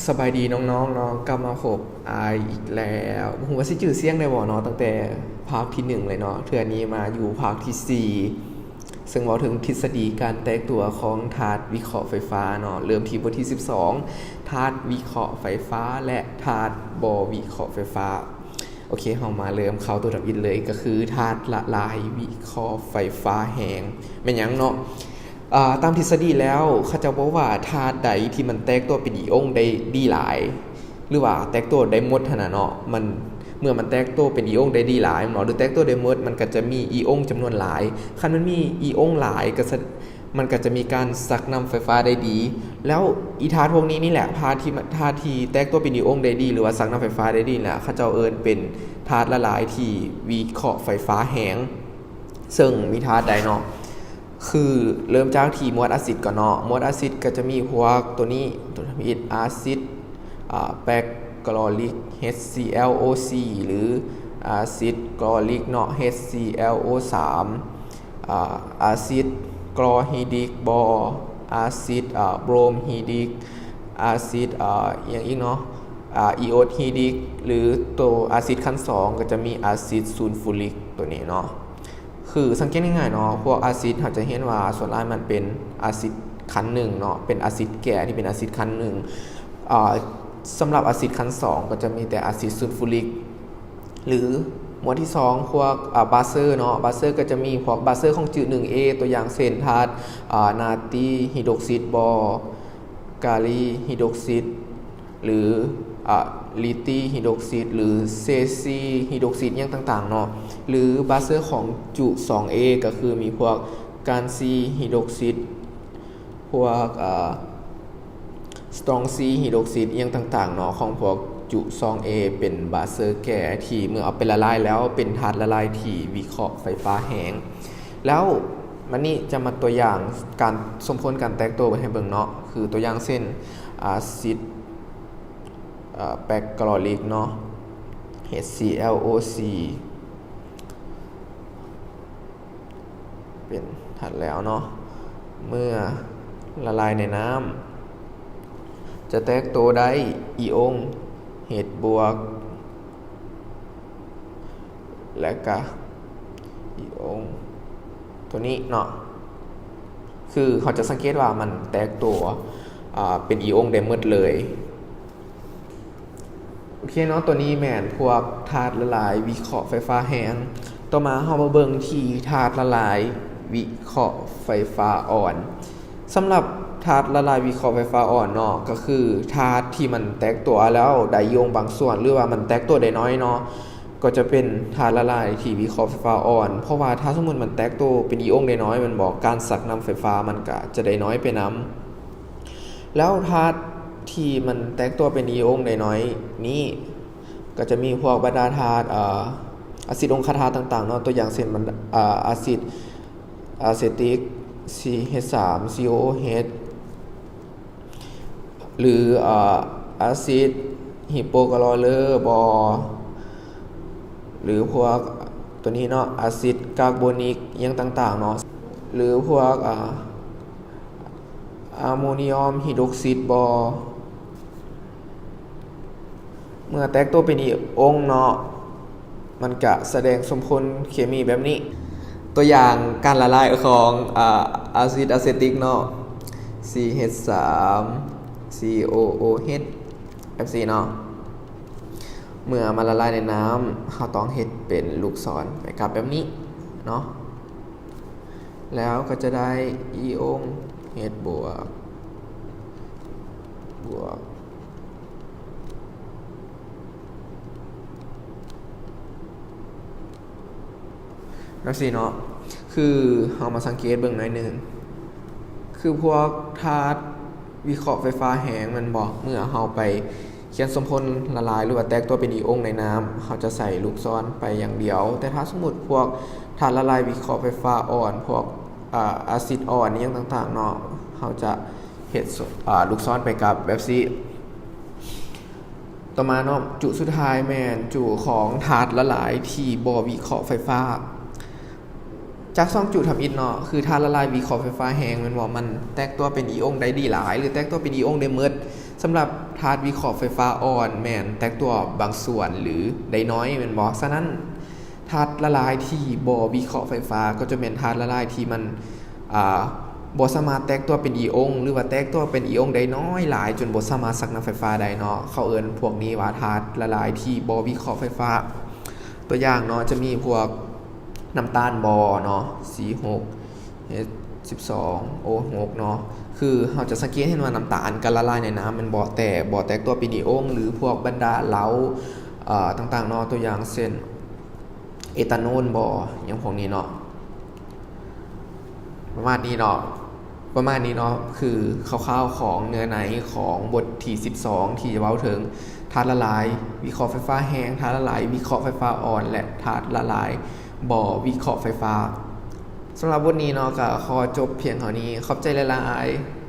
ສະບາຍດີນ້ອງໆເນາະ ກັບມາພົບອ້າຍອີກແລ້ວ. ບໍ່ຮູ້ວ່າຊິຈື່ສຽງໄດ້ບໍ່ເນາະ ຕັ້ງແຕ່ພາກທີໜຶ່ງເລີຍເນາະ. ເທື່ອນີ້ມາຢູ່ພາກທີສີ່ ເຊິ່ງເວົ້າເຖິງທິດສະດີການແຕກຕົວຂອງທາດວິເຄາະໄຟຟ້າເນາະ. ເລີ່ມທີ່ບົດທີສິບສອງ ທາດວິເຄາະໄຟຟ້າ ແລະ ທາດບໍ່ວິເຄາະໄຟຟ້າ. ໂອເຄ ເຮົາມາເລີ່ມເຂົ້າຕົວທຳອິດເລີຍ ກໍຄືທາດລະລາຍວິເຄາະໄຟຟ້າແຮງ. ແມ່ນຫຍັງເນາະ? ອາ ຕາມທິດສະດີແລ້ວ ເຂົາເຈົ້າບອກວ່າທາດໃດທີ່ມັນແຕກຕົວເປັນອີອົງໄດ້ດີຫຼາຍ ຫຼືວ່າແຕກຕົວໄດ້ໝົດຫັ້ນນະເນາະ ມັນ ເມື່ອມັນແຕກຕົວເປັນອີອົງໄດ້ດີຫຼາຍເນາະ ຫຼືແຕກຕົວໄດ້ໝົດ ມັນກໍຈະມີອີອົງຈຳນວນຫຼາຍ. ຄັນມັນມີອີອົງຫຼາຍກໍສະ ມັນກໍຈະມີການຊັກນ້ຳໄຟຟ້າໄດ້ດີ. ແລ້ວອີທາດພວກນີ້ນີ້ແຫຼະ ທາດທີ່ ທາດທີ່ແຕກຕົວເປັນອີອົງໄດ້ດີ ຫຼືວ່າຊັກນ້ຳໄຟຟ້າໄດ້ດີແຫຼະ ເຂົາເຈົ້າເອີ້ນເປັນທາດລະລາຍທີ່ວິເຄາະໄຟຟ້າແຮງ. ເຊິ່ງມີທາດໃດເນາະ? ຄືເລີ່ມຈາກທີ່ໝວດອາຊິດກ່ອນເນາະ. ໝວດອາຊິດກໍຈະມີພວກຕົວນີ້ ຕົວທຳອິດ ອາຊິດ ອາ ແປັກກລໍລິກ ເອັດຊີແອລໂອສີ່ ຫຼື ອາຊິດກລໍລິກເນາະ ເອັດຊີແອລໂອສາມ ອາ ອາຊິດກລໍຮີດຣິກບໍ ອາຊິດ ອາ ໂບຣມຮີດຣິກ ອາຊິດ ອາ ອີ່ຫຍັງອີກເນາະ ອາ ອີໂອດຮີດຣິກ ຫຼື ໂຕອາຊິດຂັ້ນສອງກໍຈະມີອາຊິດຊູນຟູຣິກ ຕົວນີ້ເນາະ. ຄືສັງເກດງ່າຍໆເນາະ ພວກອາຊິດເຮົາຈະເຫັນວ່າສ່ວນຫຼາຍມັນເປັນອາຊິດຂັ້ນໜຶ່ງເນາະ ເປັນອາຊິດແກ່ທີ່ເປັນອາຊິດຂັ້ນໜຶ່ງ. ອາ ສຳລັບອາຊິດຂັ້ນສອງກໍຈະມີແຕ່ອາຊິດຊູນຟູຣິກ ຫຼື ໝວດທີສອງ ພວກ ອາ ບາເຊີເນາະ. ບາເຊີກໍຈະມີພວກບາເຊີຂອງຈື່ໜຶ່ງເອ ຕົວຢ່າງເຊັ່ນ ທາດ ອາ ນາຕີຮີດຣອກຊິດບໍ ກາລີຮີດຣອກຊິດ ຫຼື ອາ ລີຕີຮີດຣອກຊິດ ຫຼື ເຊຊີຮີດຣອກຊິດ ຫຍັງຕ່າງໆເນາະ. ຫຼື ບາເຊີຂອງຈຸສອງເອ ກໍຄືມີພວກການຊີຮີດຣອກຊິດ ພວກ ອາ ສະຕຣອງຊີຮີດຣອກຊິດ ອີ່ຫຍັງຕ່າງໆເນາະ ຂອງພວກຈຸສອງເອ ເປັນບາເຊີແກ່ທີ່ເມື່ອເອົາໄປລະລາຍແລ້ວ ເປັນທາດລະລາຍທີ່ວິເຄາະໄຟຟ້າແຮງ. ແລ້ວບາດນີ້ຈະມາຕົວຢ່າງການສົມຜົນການແຕກຕົວໄວ້ໃຫ້ເບິ່ງເນາະ ຄືຕົວຢ່າງເຊັ່ນ ອາຊິດ ອາ ແປັກກລໍລິກເນາະ ເອັດຊີແອລໂອສີ່ ເປັນທາດແຫຼວເນາະ ເມື່ອລະລາຍໃນນ້ຳ ຈະແຕກໂຕໄດ້ອີອົງເອັດບວກ ແລະກະອີອົງໂຕນີ້ເນາະ ຄືເຮົາຈະສັງເກດວ່າມັນແຕກໂຕ ອາ ເປັນອີອົງໄດ້ໝົດເລີຍ. ໂອເຄເນາະ ຕົວນີ້ແມ່ນພວກທາດລະລາຍວິເຄາະໄຟຟ້າແຮງ. ຕໍ່ມາເຮົາມາເບິ່ງທີ່ທາດລະລາຍວິເຄາະໄຟຟ້າອ່ອນ. ສຳລັບທາດລະລາຍວິເຄາະໄຟຟ້າອ່ອນເນາະ ກໍຄືທາດທີ່ມັນແຕກຕົວແລ້ວໄດ້ອີອົງບາງສ່ວນ ຫຼືວ່າມັນແຕກຕົວໄດ້ໜ້ອຍເນາະ ກໍຈະເປັນທາດລະລາຍທີ່ວິເຄາະໄຟຟ້າອ່ອນ. ເພາະວ່າຖ້າສົມມຸດມັນແຕກໂຕເປັນອີອົງໄດ້ໜ້ອຍແມ່ນບໍ່ ການຊັກນ້ຳໄຟຟ້າມັນກະຈະໄດ້ໜ້ອຍໄປນຳ. ແລ້ວທາດທີ່ມັນແຕກຕົວເປັນອີອົງໄດ້ໜ້ອຍນີ້ ກໍຈະມີພວກບັນດາທາດ ເອີ ອາຊິດອົງຄະທາດຕ່າງໆເນາະ ຕົວຢ່າງເຊັ່ນ ບັນດາ ເອີ ອາຊິດອາເຊຕິກ ຊີເອັດສາມ ຊີໂອເອັດ ຫຼື ເອີ ອາຊິດຮີໂປຄາລໍເລີບໍ ຫຼື ພວກຕົວນີ້ເນາະ ອາຊິດກາກໂບນິກ ອີ່ຫຍັງຕ່າງໆເນາະ ຫຼື ພວກ ອາ ອາໂມນຽມຮີດຣອກຊິດບໍ ເມື່ອແຕກຕົວເປັນອີອົງເນາະ ມັນກະສະແດງສົມຜົນເຄມີແບບນີ້. ຕົວຢ່າງການລະລາຍຂອງ ອາ ອາຊິດອາເຊຕິກເນາະ ຊີເອັດສາມ ຊີໂອໂອເອັດ ແບບຊີ້ເນາະ. ເມື່ອມາລະລາຍໃນນ້ຳ ເຮົາຕ້ອງເຮັດເປັນລູກສອນໄປກັບແບບນີ້ເນາະ. ແລ້ວກໍຈະໄດ້ອີອົງເອັດບວກ ບວກ ແບບຊີ້ເນາະ. ຄືເຮົາມາສັງເກດເບິ່ງໜ້ອຍໜຶ່ງ ຄືພວກທາດວິເຄາະໄຟຟ້າແຮງແມ່ນບໍ່? ເມື່ອເຮົາໄປ ຂຽນສົມຜົນລະລາຍ ຫຼືວ່າແຕກຕົວເປັນອີອົງໃນນ້ຳ ເຮົາຈະໃສ່ລູກສອນໄປຢ່າງດຽວ. ແຕ່ຖ້າສົມມຸດພວກທາດລະລາຍວິເຄາະໄຟຟ້າອ່ອນ ພວກ ອາ ອາຊິດອ່ອນ ອີ່ຫຍັງຕ່າງໆເນາະ ເຮົາຈະເຮັດ ອາ ລູກສອນໄປກັບແບບຊີ້. ຕໍ່ມາເນາະ ຈຸດສຸດທ້າຍແມ່ນຈຸຂອງທາດລະລາຍທີ່ບໍ່ວິເຄາະໄຟຟ້າ. ຈາກສອງຈຸດທຳອິດເນາະ ຄືທາດລະລາຍວິເຄາະໄຟຟ້າແຮງແມ່ນບໍ່ ມັນແຕກຕົວເປັນອີອົງໄດ້ດີຫຼາຍ ຫຼື ແຕກຕົວເປັນອີອົງໄດ້ໝົດ. ສຳລັບທາດວິເຄາະໄຟຟ້າອ່ອນແມ່ນແຕກຕົວບາງສ່ວນ ຫຼື ໄດ້ໜ້ອຍແມ່ນບໍ່? ສະນັ້ນ ທາດລະລາຍທີ່ບໍ່ວິເຄາະໄຟຟ້າກໍຈະແມ່ນທາດລະລາຍທີ່ມັນ ອ່າ ບໍ່ສາມາດແຕກຕົວເປັນອີອົງ ຫຼືວ່າແຕກຕົວເປັນອີອົງໄດ້ໜ້ອຍຫຼາຍ ຈົນບໍ່ສາມາດຊັກນ້ຳໄຟຟ້າໄດ້ເນາະ. ເຂົາເອີ້ນພວກນີ້ວ່າທາດລະລາຍທີ່ບໍ່ວິເຄາະໄຟຟ້າ. ຕົວຢ່າງເນາະ ຈະມີພວກນ້ຳຕານບໍ່ເນາະ ຊີຫົກ ເອັດສິບສອງ ໂອຫົກເນາະ ຄືເຮົາຈະສັງເກດເຫັນວ່ານ້ຳຕານກໍລະລາຍໃນນ້ຳແມ່ນບໍ່? ແຕ່ບໍ່ແຕກຕົວເປັນອີອົງ ຫຼື ພວກບັນດາເຫຼົ້າ ເອີ ຕ່າງໆເນາະ ຕົວຢ່າງເຊັ່ນ ເອຕາໂນນບໍ່ ຫຍັງພວກນີ້ເນາະ ປະມານນີ້ເນາະ ປະມານນີ້ເນາະ ຄືຄ່າວໆຂອງເນື້ອໃນຂອງບົດທີສິບສອງ ທີ່ຈະເວົ້າເຖິງທາດລະລາຍວິເຄາະໄຟຟ້າແຮງ, ທາດລະລາຍວິເຄາະໄຟຟ້າອ່ອນ ແລະ ທາດລະລາຍບໍ່ວິເຄາະໄຟຟ້າ. ສຳລັບບົດນີ້ເນາະ ກໍຂໍຈົບພຽງເທົ່ານີ້. ຂອບໃຈຫຼາຍໆ.